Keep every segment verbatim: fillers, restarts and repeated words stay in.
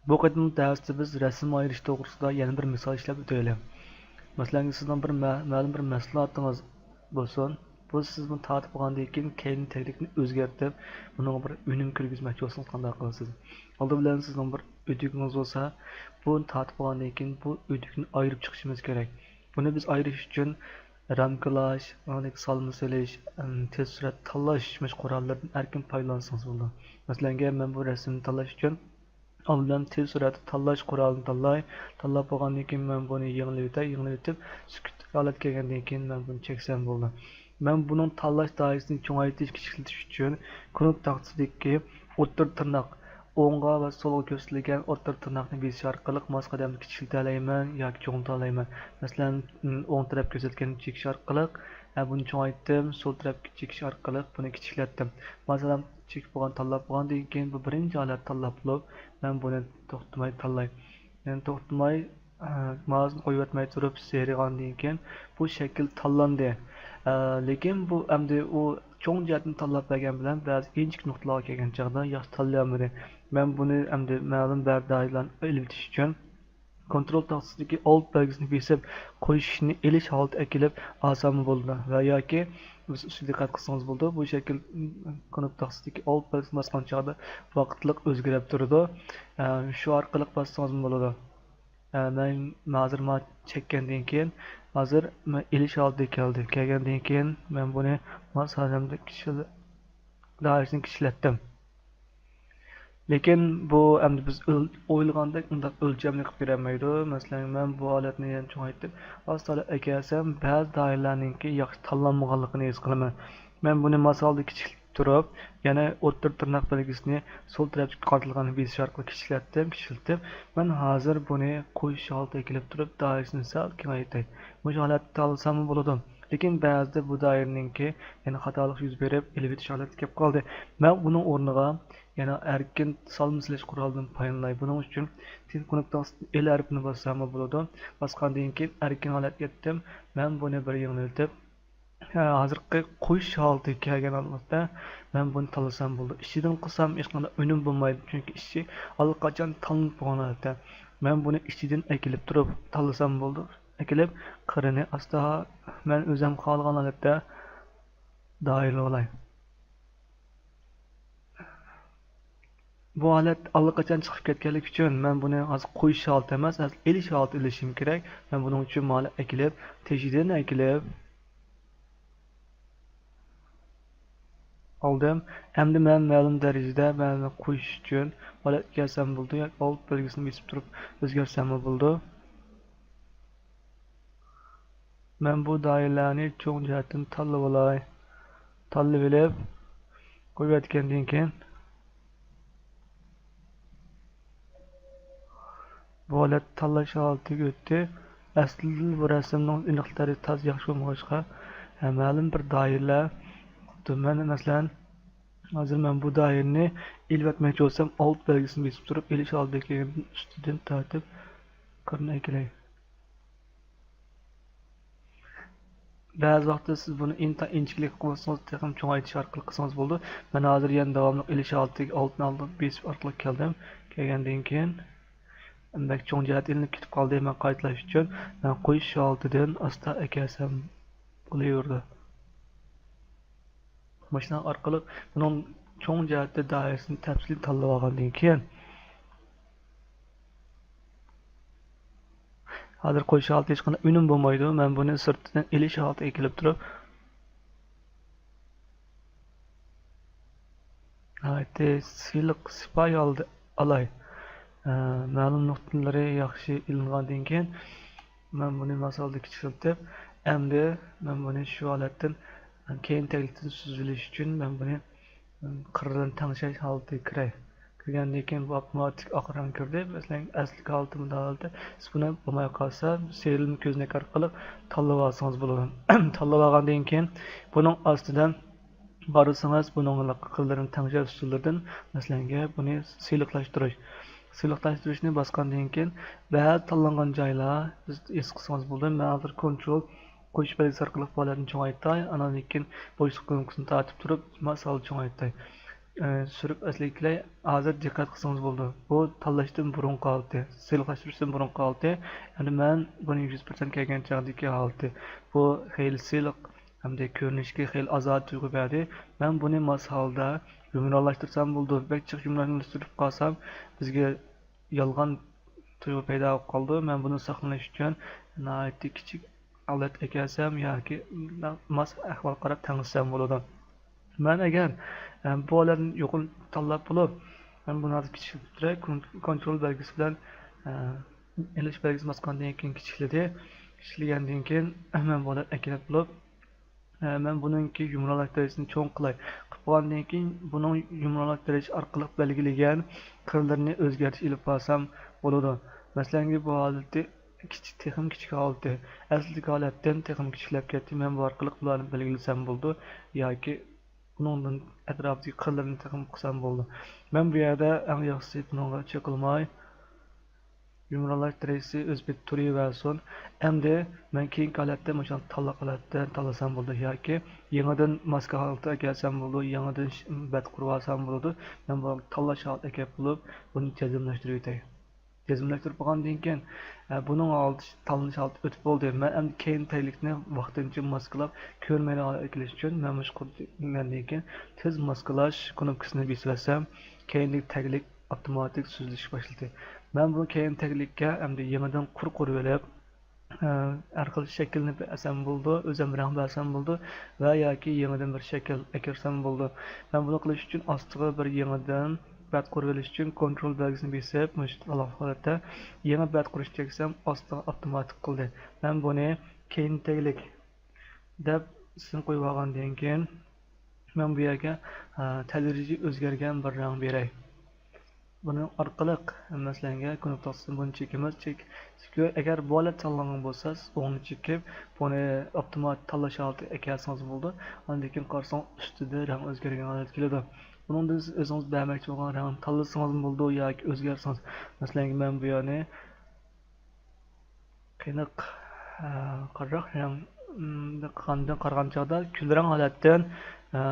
بۇ قېتىملىق دەرستە بىز رەسىم ئايرىش توغرىسىدا يەنە بىر مىسال ئىشلەپ ئۆتەيلى. مەسىلەن، سىزنىڭ بىر مە-، مەلۇم بىر مەھسۇلاتىڭىز بولسۇن. بۇ سىز بۇنى تارتىپ بولغاندىن كېيىن، كەينى تەگلىكنى ئۆزگەرتىپ، بۇنىڭغا بىر ئۈنۈم كىرگۈزمەكچى بولسىڭىز قانداق قىلىسىز؟ ئالدى بىلەن سىزنىڭ بىر ئۆتۈكىڭىز بولسا، بۇنى تارتىپ بولغاندىن كېيىن بۇ ئۆتۈكنى ئايرىپ چىقىشىمىز كېرەك. بۇنى بىز ئايرىش ئۈچۈن رامكىلاش، ئاندىن سالما سېلىش، ئەم، تېز سۈرئەت تاللاش مۇشۇ قوراللىرىدىن ئەركىن پايدىلانسىڭىز بولىدۇ. مەسىلەنگە، مەن بۇ رەسىمنى تاللاش ئۈچۈن ئالدى بىلەن تېز سۈرئەتتە تاللاش قورالىنى تاللاي. تاللاپ بولغاندىن كېيىن، مەن بۇنى يېڭىلىۋېتەي. يېڭىلىۋېتىپ، سۈكۈتلۈك ھالەتكە كەلگەندىن كېيىن، مەن بۇنى چەكسەم بولىدۇ. مەن بۇنىڭ تاللاش دائىرىسىنى چوڭايتىش، كىچىكلىتىش ئۈچۈن كۇنۇپ تاختىسىدىكى ئوتتۇرا تىرناق، ئوڭغا ۋە سولغا كۆرسىتىلگەن ئوتتۇرا تىرناقنى بېسىش ئارقىلىق ماس قەدەمدە كىچىكلىتەلەيمەن ياكى چوڭىيتالايمەن. مەسىلەن، ئوڭ تەرەپكە كۆرسەتكەننى چېكىش ئارقىلىق، ھە، بۇنى چوڭايتتىم، سول تەرەپكە چېكىش ئارقىلىق بۇنى كىچىكلەتتىم. مەسىلەن، چېكىپ بولغان، تاللاپ بولغاندىن كېيىن، بۇ بىرىنچى ھالەت تاللاپ بولۇپ، مەن بۇنى توختىماي تاللاي. يەنى توختىماي، ئە، مائۇسنى قويۇۋەتمەي تۇرۇپ سىيرىغاندىن كېيىن، بۇ شەكىل تاللاندى. ئە، لېكىن بۇ ئەمدى ئۇ چوڭ جەھەتتىن تاللاپ بەرگەن بىلەن بەزى ئىنچىكە نۇقتىلارغا كەلگەن چاغدا ياخشى تاللىيالمىدى. مەن بۇنى ئەمدى مەلۇم بىر دائىرىلەرنى ئېلىۋېتىش ئۈچۈن كونترول تاختىسىدىكى ئالت بەلگىسىنى بېسىپ، قويۇشنى ئېلىش ھالىتىگە ئەكېلىپ ئالساممۇ بولىدۇ. ۋە ياكى بىز ئۈستىگە دىققەت قىلسىڭىز بولىدۇ، بۇ شەكىل، م، كونترول تاختىسىدىكى ئالت بەلگىسىنى باسقان چاغدا ۋاقىتلىق ئۆزگىرىپ تۇرىدۇ. ئە، شۇ ئارقىلىق باسسىڭىزمۇ بولىدۇ. ئە، مەن ھازىر ما چەككەندىن كېيىن، ھازىر مەن ئېلىش ھالىتىگە كەلدى. كەلگەندىن كېيىن، مەن بۇنى ماس ئادەمدە كىچىك دائىرىسىنى كىچىكلەتتىم. لېكىن بۇ ئەمدى بىز ئۆل-، ئويلىغاندەك ئۇنداق ئۆلچەملىك قىلىپ بېرەلمەيدۇ. مەسىلەن، مەن بۇ ھالەتنى يەنە چوڭايتىپ، ئاستا ئەكەلسەم، بەزى دائىرىلەرنىڭكى ياخشى تاللانمىغانلىقىنى ھېس قىلىمەن. مەن بۇنى ماس ھالدا كىچىكلىتىپ تۇرۇپ، يەنە ئوتتۇرا تىرناق بەلگىسىنى سول تەرەپكە قارىتىلغان بېسىش ئارقىلىق كىچىكلەتتىم، كىچىكلىتىپ، مەن ھازىر بۇنى قويۇش ھالىتىگە كېلىپ تۇرۇپ، دائىرىسىنى سەل كېڭەيتەي. مۇشۇ ھالەتتە تاللىساممۇ بولىدۇ. لېكىن بەزىدە بۇ دائىرىنىڭكى يەنە خاتالىق يۈز بېرىپ، ئېلىۋېتىش ھالىتىگە كېلىپ قالدى. مەن ئۇنىڭ ئورنىغا يەنە ئەركىن سالما سېلىش قورالىدىن پايدىلىناي. بۇنىڭ ئۈچۈن تىل كۇنۇپكىسى ئېل ھەرپىنى باسساممۇ بولىدۇ. باسقاندىن كېيىن ئەركىن ھالەتكە كەتتىم. مەن بۇنى بىر يېڭىلىتىپ، ھە، ھازىرقى قويۇش ھالىتىگە كەلگەن ھالەتتە مەن بۇنى تاللىسام بولىدۇ. ئىچىدىن قىلسام ھېچقانداق ئۈنۈم بولمايدۇ، چۈنكى ئىچى ئاللىقاچان تاللىنىپ بولغان ھالەتتە. مەن بۇنى ئىچىدىن ئەكېلىپ تۇرۇپ تاللىسام بولىدۇ. ئەكېلىپ، قىرىنى ئاستا مەن ئۆزۈم خالىغان ھالەتتە دائىرىلىۋالاي. بۇ ھالەت ئاللىقاچان چىقىپ كەتكەنلىكى ئۈچۈن مەن بۇنى ھازىر قويۇش ھالىتى ئەمەس، ھازىر ئېلىش ھالىتى ئېلىشىم كېرەك. مەن بۇنىڭ ئۈچۈن مانا ئەكېلىپ، تېشىدىن ئەكېلىپ ئالدىم. ئەمدى مەن مەلۇم دەرىجىدە مەن قويۇش ئۈچۈن ھالەتكە كەلسەم بولىدۇ ياكى ئالت بەلگىسىنى بېسىپ تۇرۇپ ئۆزگەرتسەممۇ بولىدۇ. مەن بۇ دائىرىلەرنى چوڭ جەھەتتىن تاللىۋالاي. تاللىۋېلىپ، قويۇۋەتكەندىن كېيىن، بۇ ھالەت تاللاش ھالىتىگە ئۆتتى. ئەسلىدىلا بۇ رەسىمنىڭ ئېنىقلىقلىرى تازا ياخشى بولمىغاچقا، ھە، مەلۇم بىر دائىرىلەر، خۇددى مەن، مەسىلەن، ھازىر مەن بۇ دائىرىنى ئېلىۋەتمەكچى بولسام، ئالت بەلگىسىنى بېسىپ تۇرۇپ، ئېلىش ھالىتىگە كەلگەندىن ئۈستىدىن تارتىپ قىرىنى ئەكېلەي. بەزى ۋاقىتتا سىز بۇنى ئىنتايىن ئىنچىكىلىك قىلسىڭىز، تېخىمۇ چوڭايتىش ئارقىلىق قىلسىڭىز بولىدۇ. مەن ھازىر يەنە داۋاملىق ئېلىش ھالىتىگە ئالتىن ئالدىن بېسىپ ئارقىلىق كەلدىم. كەلگەندىن كېيىن، بەك چوڭ جەھەت ئېلىنىپ كېتىپ قالدى. مەن قايتىلاش ئۈچۈن مەن قويۇش ھالىتىدىن ئاستا ئەكەلسەم بولۇۋېرىدۇ. ماشىنا ئارقىلىق بۇنىڭ چوڭ جەھەتتە دائىرىسىنى تەپسىلىي تاللىۋالغاندىن كېيىن، ھازىر قويۇش ھالىتى ھېچقانداق ئۈنۈم بولمايدۇ. مەن بۇنى سىرتىدىن ئېلىش ھالىتىگە كېلىپ تۇرۇپ، ناھايىتى سىلىق، سىپايى ھالدا ئالاي. ئە، مەلۇم نۇقتىلىرى ياخشى ئېلىنغاندىن كېيىن، مەن بۇنى ماس ھالدا كىچىكلىتىپ، ئەمدى مەن بۇنى شۇ ھالەتتىن كەينى تەگلىكتىن سۈزۈۋېلىش ئۈچۈن، مەن بۇنى قىرلىرىنى تەڭشەش ھالىتىگە كىرەي. كىرگەندىن كېيىن بۇ ئاپتوماتىك ئاق رەڭ كىردى. مەسىلەن، ئەسلىكى ھالىتى مۇنداق ھالەتتە. سىز بۇنى بولماي قالسا، سېرىل كۆزنەك ئارقىلىق تاللىۋالسىڭىز بولىدۇ. تاللىۋالغاندىن كېيىن بۇنىڭ ئاستىدا بارسىڭىز، بۇنىڭ قىرلىرىنى تەڭشەش ئۇسۇللىرىدىن، مەسىلەنگە، بۇنى سىلىقلاشتۇرۇش. سىلىقلاشتۇرۇشنى باسقاندىن كېيىن، بەزى تاللانغان جايلار، سىز ھېس قىلسىڭىز بولىدۇ. مەن ھازىر كونترول قويۇش بەلگىسى ئارقىلىق بۇ ھالەتنى چوڭايتاي، ئاندىن كېيىن بوشلۇق كۇنۇپكىسىنى تارتىپ تۇرۇپ، ماس ھالدا چوڭايتاي. ئە، سۈرۈپ ئەسلىگە كېلەي. ھازىر دىققەت قىلسىڭىز بولىدۇ. بۇ تاللاشتىن بۇرۇنقى ھالىتى، سىلىقلاشتۇرۇشتىن بۇرۇنقى ھالىتى. ئەمدى مەن بۇنى يۈز پىرسەنت كەلگەن چاغدىكى ھالىتى. بۇ خېلى سىلىق ھەمدە كۆرۈنۈشكە خېلى ئازادە تۇيغۇ بەردى. مەن بۇنى ماس ھالدا يۇمرانلاشتۇرسام بولىدۇ. بەك جىق يۇمرانلاشتۇرۇپ قالسام، بىزگە يالغان تۇيغۇ پەيدا بولۇپ قالىدۇ. مەن بۇنى ساقلىنىش ئۈچۈن ناھايىتى كىچىك ھالەت ئەكەلسەم ياكى ماس ئەھۋال قاراپ تەڭشىسەم بولىدۇ. مەن ئەگەر، ئە، بۇ ھالەتنى يۇقىرى تاللاپ بولۇپ، مەن بۇنى ھازىر كىچىكلىتىپ تۇراي. كون-، كونترول بەلگىسى بىلەن، ئە، ئېلىش بەلگىسى باسقاندىن كېيىن كىچىكلىدى. كىچىكلىگەندىن كېيىن مەن بۇ ھالەتنى ئەكىلىپ بولۇپ، ئە، مەن بۇنىڭكى يۇمرانلاش دەرىجىسىنى چوڭ قىلاي. قىلىپ بولغاندىن كېيىن بۇنىڭ يۇمرانلاش دەرىجىسى ئارقىلىق بەلگىلىگەن قىرلىرىنى ئۆزگەرتىش ئېلىپ بارسام بولىدۇ. مەسىلەنكى بۇ ھالىتى كىچىك، تېخىمۇ كىچىك ھالىتى. ئەسلىدىكى ھالەتتىن تېخىمۇ كىچىكلەپ كەتتى. مەن بۇ ئارقىلىق بۇلارنى بەلگىلىسەم بولىدۇ. ياكى بۇنىڭدىن ئەتراپىدىكى قىرلىرىنى تېخىمۇ قىلسام بولىدۇ. مەن بۇ يەردە ئەڭ ياخشىسى بۇنىڭغا چېقىلماي، يۇمرانلاش دەرىجىسى ئۆز پېتى تۇرۇۋەرسۇن. ئەمدى مەن كېيىنكى ھالەتتە مۇشۇ تاللاق ھالەتتە تاللىسام بولىدۇ ياكى يېڭىدىن ماسكا ھالىتىگە ئەكەلسەم بولىدۇ، يېڭىدىن ش-، بەت قۇرۇۋالسام بولىدۇ. مەن بۇ تاللاش ھالىتىگە ئېلىپ بولۇپ، بۇنى جەزملەشتۈرۈۋېتەي. جەزملەشتۈرۈپ بولغاندىن كېيىن، ئە، بۇنىڭ ھالىتى، تاللىنىش ھالىتى ئۆتۈپ بولدى. مەن ئەمدى كەينى تەگلىكنى ۋاقتىنچە ماسكىلاپ، كۆرمەيدىغان ھالەتكە كېلىش ئۈچۈن مەن مۇشۇ قۇرۇپ دېگەندىن كېيىن تېز ماسكىلاش كۇنۇپكىسىنى بېسىۋەتسەم، كەينىدىكى تەگلىك ئاپتوماتىك سۈزۈلۈشكە باشلىدى. مەن بۇ كەينى تەگلىككە ئەمدى يېڭىدىن قۇر قۇرۇۋېلىپ، ئە، ھەر خىل شەكىلنى بەرسەم بولىدۇ، ئۆزۈم رەڭ بەرسەم بولىدۇ ۋە ياكى يېڭىدىن بىر شەكىل ئەكىرسەم بولىدۇ. مەن بۇنى قىلىش ئۈچۈن ئاستىغا بىر يېڭىدىن بەت قۇرۇۋېلىش ئۈچۈن كونترول بەلگىسىنى بېسىپ، مۇشۇ ئالاھىدە ھالەتتە يېڭى بەت قۇرۇش چەكسەم، ئاستىغا ئاپتوماتىك قىلدى. مەن بۇنى كەينى تەگلىك دەپ ئىسىم قويۇۋالغاندىن كېيىن، مەن بۇ يەرگە، ئە، تەدرىجىي ئۆزگەرگەن بىر رەڭ بېرەي. بۇنىڭ ئارقىلىق، مەسىلەن، كۇنۇپكىسىنى بۇنى چېكىمىز، چېك-، ئەگەر بۇ ھالەت تاللانغان بولسا، سىز ئوڭنى چېكىپ، بۇنى ئاپتومات تاللاش ھالىتىگە ئەكەلسىڭىز بولىدۇ. ئاندىن كېيىن قارىساڭ، ئۈستىدە رەڭ ئۆزگەرگەن ھالەت كېلىدۇ. بۇنىڭدىن سىز ئۆزىڭىز بەرمەكچى بولغان رەڭنى تاللىسىڭىزمۇ بولىدۇ ياكى ئۆزگەرتسىڭىز. مەسىلەن، مەن بۇ يەرنى قېنىق، ئە، قارىراق رەڭ، ئىم، قىلغاندىن قارىغان چاغدا كۈلرەڭ ھالەتتىن، ئە،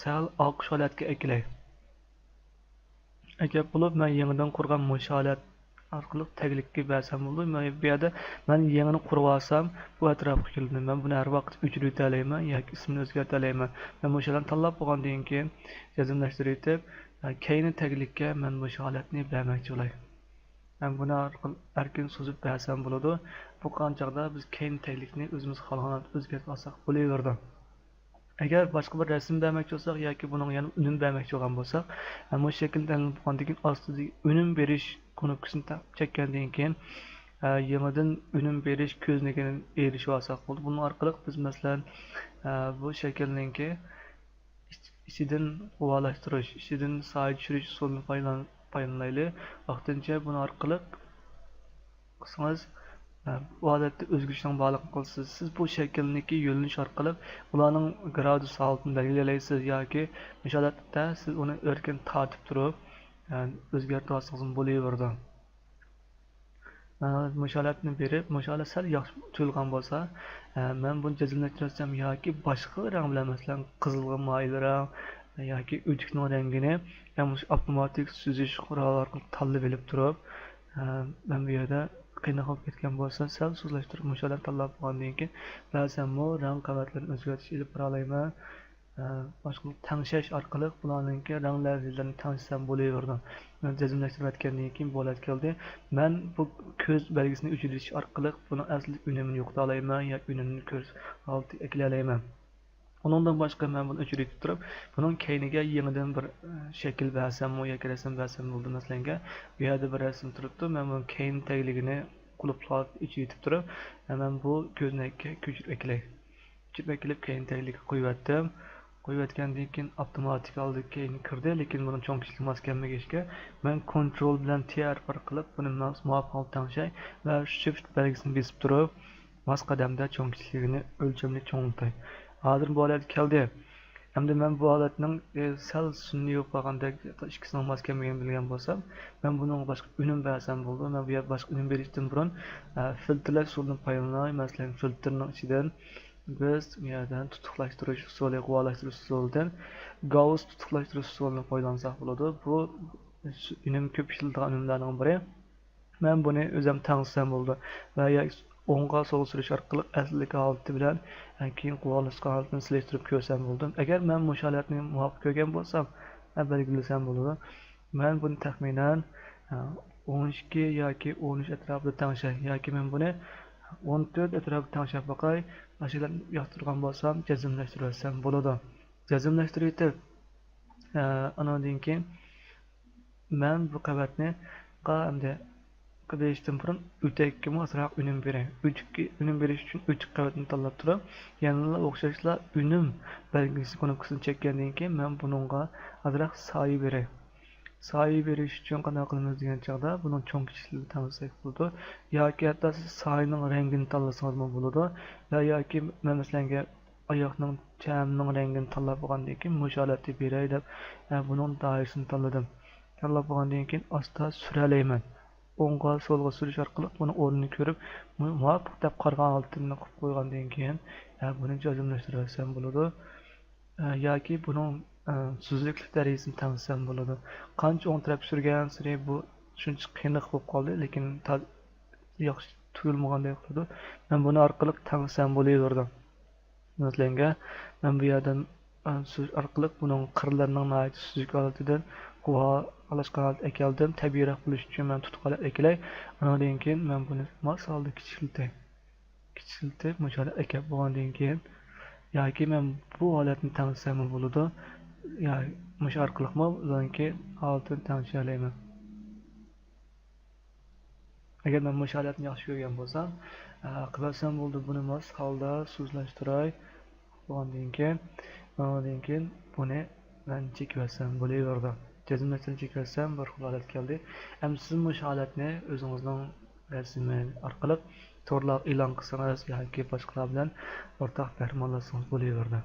سەل ئاقۇش ھالەتكە ئەكىلەي. ئەكەپ بولۇپ، مەن يېڭىدىن قۇرغان مۇشۇ ھالەت ئارقىلىق تەگلىككە بەرسەم بولىدۇ. مەن بۇ يەردە مەن يېڭىنى قۇرۇۋالسام، بۇ ئەتراپقا كېلىدۇ. مەن بۇنى ھەر ۋاقىت ئۆچۈرۈۋېتەلەيمەن ياكى ئىسمىنى ئۆزگەرتەلەيمەن. مەن مۇشۇ ھالەتنى تاللاپ بولغاندىن كېيىن، جەزملەشتۈرۈۋېتىپ، ئە، كەينى تەگلىككە مەن مۇشۇ ھالەتنى بەرمەكچى بولاي. مەن بۇنى ئەركىن سوزۇپ بەرسەم بولىدۇ. بۇ قىلغان چاغدا بىز كەينى تەگلىكنى ئۆزىمىز خالىغان ھالەتتە ئۆزگەرتىپ ئالساق بولۇۋېرىدۇ. ئەگەر باشقا بىر رەسىم بەرمەكچى بولساق ياكى بۇنىڭغا يەنە ئۈنۈم بەرمەكچى بولغان بولساق، مۇشۇ شەكىلنى تەلىپ قىلغاندىن كېيىن ئاستىدىكى ئۈنۈم بېرىش كۇنۇپكىسىنى تە-، چەككەندىن كېيىن، يېڭىدىن ئۈنۈم بېرىش كۆزنىكىنى ئېرىشىۋالساق بولىدۇ. بۇنىڭ ئارقىلىق بىز، مەسىلەن، بۇ شەكىلنىڭكى ئىچ-، ئىچىدىن غۇۋالاشتۇرۇش، ئىچىدىن سايە چۈشۈرۈش ئۇسۇلىنى پايدىلان-، پايدىلىنايلى. ۋاقتىنچە بۇنىڭ ئارقىلىق قىلسىڭىز، ئە، بۇ ھالەتتە ئۆزگىرىشنىڭ بارلىقىنى قىلىسىز. سىز بۇ شەكىلنىڭكى يۆنىلىش ئارقىلىق ئۇلارنىڭ گرادۇس ھالىتىنى بەلگىلىيەلەيسىز ياكى مۇشۇ ھالەتتە سىز ئۇنى ئەركىن تارتىپ تۇرۇپ، ئە، ئۆزگەرتىۋالسىڭىزمۇ بولۇۋېرىدۇ. مەن ھازىر مۇشۇ ھالەتنى بېرىپ، مۇشۇ ھالەت سەل ياخشى تۇيۇلغان بولسا، ئە، مەن بۇنى جەزملەشتۈرسەم ياكى باشقا رەڭ بىلەن، مەسىلەن، قىزىلغا مايىل رەڭ ياكى ئۆتۈكنىڭ رەڭگىنى، يەنە مۇشۇ ئاپتوماتىك سۈزۈش قورالى ئارقىلىق تاللىۋېلىپ تۇرۇپ، ئە، مەن بۇ يەردە قېنىق بولۇپ كەتكەن بولسا، سەل سۇسلاشتۇرۇپ، مۇشۇ ھالەتنى تاللاپ بولغاندىن كېيىن بەزەنمۇ رەڭ قەۋەتلىرىنى ئۆزگەرتىش ئېلىپ بارالايمەن. ئە، باشقىلار تەڭشەش ئارقىلىق بۇلارنىڭكى رەڭ لەۋھىلىرىنى تەڭشىسەم بولۇۋېرىدۇ. مەن جەزملەشتۈرۈۋەتكەندىن كېيىن بۇ ھالەتكە كەلدى. مەن بۇ كۆز بەلگىسىنى ئۆچۈرۈۋېتىش ئارقىلىق بۇنىڭ ئەسلى ئۈنۈمىنى يوقىتالايمەن يا ئۈنۈمىنى كۆرۈش ھالىتىگە ئەكېلەلەيمەن. ئۇنىڭدىن باشقا مەن بۇنى ئۆچۈرۈۋېتىپ تۇرۇپ، بۇنىڭ كەينىگە يېڭىدىن بىر، ئە، شەكىل بەرسەممۇ ياكى رەسىم بەرسەم بولىدۇ. مەسىلەنگە، بۇ يەردە بىر رەسىم تۇرۇپتۇ. مەن بۇنىڭ كەينى تەگلىكىنى قۇلۇپلاپ ئۆچۈرۈۋېتىپ تۇرۇپ، مەن بۇ كۆزنەككە كۆچۈرۈپ ئەكېلەي. كۆچۈرۈپ ئەكېلىپ، كەينى تەگلىككە قويۇۋەتتىم. قويۇۋەتكەندىن كېيىن ئاپتوماتىك ھالدا كەينىگە كىردى، لېكىن بۇنىڭ چوڭ كىچىكلىكى ماس كەلمىگەچكە، مەن كونترول بىلەن تى ھەرپى ئارقىلىق بۇنى ماس-، مۇۋاپىق ھالدا تەڭشەي ۋە شىفت بەلگىسىنى بېسىپ تۇرۇپ، ماس قەدەمدە چوڭ كىچىكلىكىنى ئۆلچەمنى چوڭىتاي. ھازىر بۇ ھالەتكە كەلدى. ئەمدى مەن بۇ ھالەتنىڭ، ئى، سەل سۈنئىي بولۇپ قالغاندەك، ئىككىسىنىڭ ماس كەلمىگىنىنى بىلگەن بولسام، مەن بۇنىڭغا باشقا ئۈنۈم بەرسەم بولىدۇ. مەن بۇ يەردە باشقا ئۈنۈم بېرىشتىن بۇرۇن، ئە، فىلتىرلەش ئۇسۇلىدىن پايدىلىناي. مەسىلەن، فىلتىرنىڭ ئىچىدىن بىز بۇ يەردىن تۇتۇقلاشتۇرۇش ئۇسۇلى، غۇۋالاشتۇرۇش ئۇسۇلىدىن گاۋس تۇتۇقلاشتۇرۇش ئۇسۇلىنى پايدىلانساق بولىدۇ. بۇ ئۈنۈم كۆپ ئىشلىتىلىدىغان ئۈنۈملەرنىڭ بىرى. مەن بۇنى ئۆزۈم تەڭشىسەم بولىدۇ ۋە يا ئوڭغا سولغا سۈرۈش ئارقىلىق ئەسلىدىكى ھالىتى بىلەن، ئە، كېيىن غۇۋالاشقان ھالىتىنى سېلىشتۇرۇپ كۆرسەم بولىدۇ. ئەگەر مەن مۇشۇ ھالەتنى مۇۋاپىق كۆرگەن بولسام، ئە، بەلگىلىسەم بولىدۇ. مەن بۇنى تەخمىنەن، ئە، ئون ئىككى ياكى ئون ئۈچ ئەتراپىدا تەڭشەي ياكى مەن بۇنى ئون تۆت ئەتراپىدا تەڭشەپ باقاي، ماشىنىلارنى ياقتۇرغان بولسام جەزملەشتۈرۈۋەتسەم بولىدۇ. جەزملەشتۈرۈۋېتىپ، ئە، ئانىڭدىن كېيىن مەن بۇ قەۋەتنى قا-، ئەمدى بېرىشتىن بۇرۇن ئۆتەككىمۇ ئازراق ئۈنۈم بېرەي. ئۆتۈككە ئۈنۈم بېرىش ئۈچۈن ئۆتۈك قەۋەتنى تاللاپ تۇرۇپ، يەنىلا ئوخشاشلا ئۈنۈم بەلگىسى كۇنۇپكىسىنى چەككەندىن كېيىن، مەن بۇنىڭغا ئازراق سايە بېرەي. سايە بېرىش ئۈچۈن قانداق قىلىمىز دېگەن چاغدا، بۇنىڭ چوڭ كىچىكلىكىنى تەڭشىسەك بولىدۇ. ياكى ھەتتا سىز سايىنىڭ رەڭگىنى تاللىسىڭىزمۇ بولىدۇ. ۋە ياكى مەن مەسىلەنگە ئاياغنىڭ چەمنىڭ رەڭگىنى تاللاپ بولغاندىن كېيىن، مۇشۇ ھالەتتە بېرەي دەپ، ئە، بۇنىڭ دائىرىسىنى تاللىدىم. تاللاپ بولغاندىن كېيىن ئاستا سۈرەلەيمەن. ئوڭغا، سولغا سۈرۈش ئارقىلىق بۇنىڭ ئورنىنى كۆرۈپ، مۇ-، مۇۋاپىق دەپ قارىغان ھالىتىمنى قىلىپ قويغاندىن كېيىن، ئە، بۇنى جەزملەشتۈرۈۋەتسەم بولىدۇ. ئە، ياكى بۇنىڭ، ئە، سۈزۈكلۈك دەرىجىسىنى تەڭشىسەم بولىدۇ. قانچە ئوڭ تەرەپ سۈرگەنسېرى بۇ شۇنچە قېنىق بولۇپ قالدى، لېكىن تا-، ياخشى تۇيۇلمىغاندەك قىلىدۇ. مەن بۇنى ئارقىلىق تەڭشىسەم بولۇۋېرىدۇ. مەسىلەنگە، مەن بۇ يەردىن، ئە، سۈزۈش ئارقىلىق بۇنىڭ قىرلىرىنىڭ ناھايىتى سۈزۈك ھالىتىدىن غۇۋالاشقان ھالەتكە ئەكەلدىم. تەبىئىيرەك بولۇش ئۈچۈن مەن تۇتۇق ھالەتكە ئەكېلەي. ئانىڭدىن كېيىن مەن بۇنى ماس ھالدا كىچىكلىتەي. كىچىكلىتىپ، مۇشۇ ھالەتكە ئەكەپ بولغاندىن كېيىن، ياكى مەن بۇ ھالەتنى تەڭشىسەممۇ بولىدۇ. يا، مۇشۇ ئارقىلىقمۇ ئۇلارنىڭكى ھالىتىنى تەڭشىيەلەيمەن. ئەگەر مەن مۇشۇ ھالەتنى ياخشى كۆرگەن بولسام، ئە، قىلىۋەتسەم بولىدۇ. بۇنى ماس ھالدا سۇسلاشتۇراي. بولغاندىن كېيىن، ئاندىن كېيىن بۇنى مەن چېكىۋەتسەم بولۇۋېرىدۇ. جەزملەشتۈرۈپ چېكىۋەتسەم بىر خىل ھالەت كەلدى. ئەمدى سىز مۇشۇ ھالەتنى ئۆزىڭىزنىڭ رەسىمى ئارقىلىق تورلارغا ئېلان قىلسىڭىز ياكى باشقىلار بىلەن ئورتاق بەھرىمەنلەشسىڭىز بولۇۋېرىدۇ.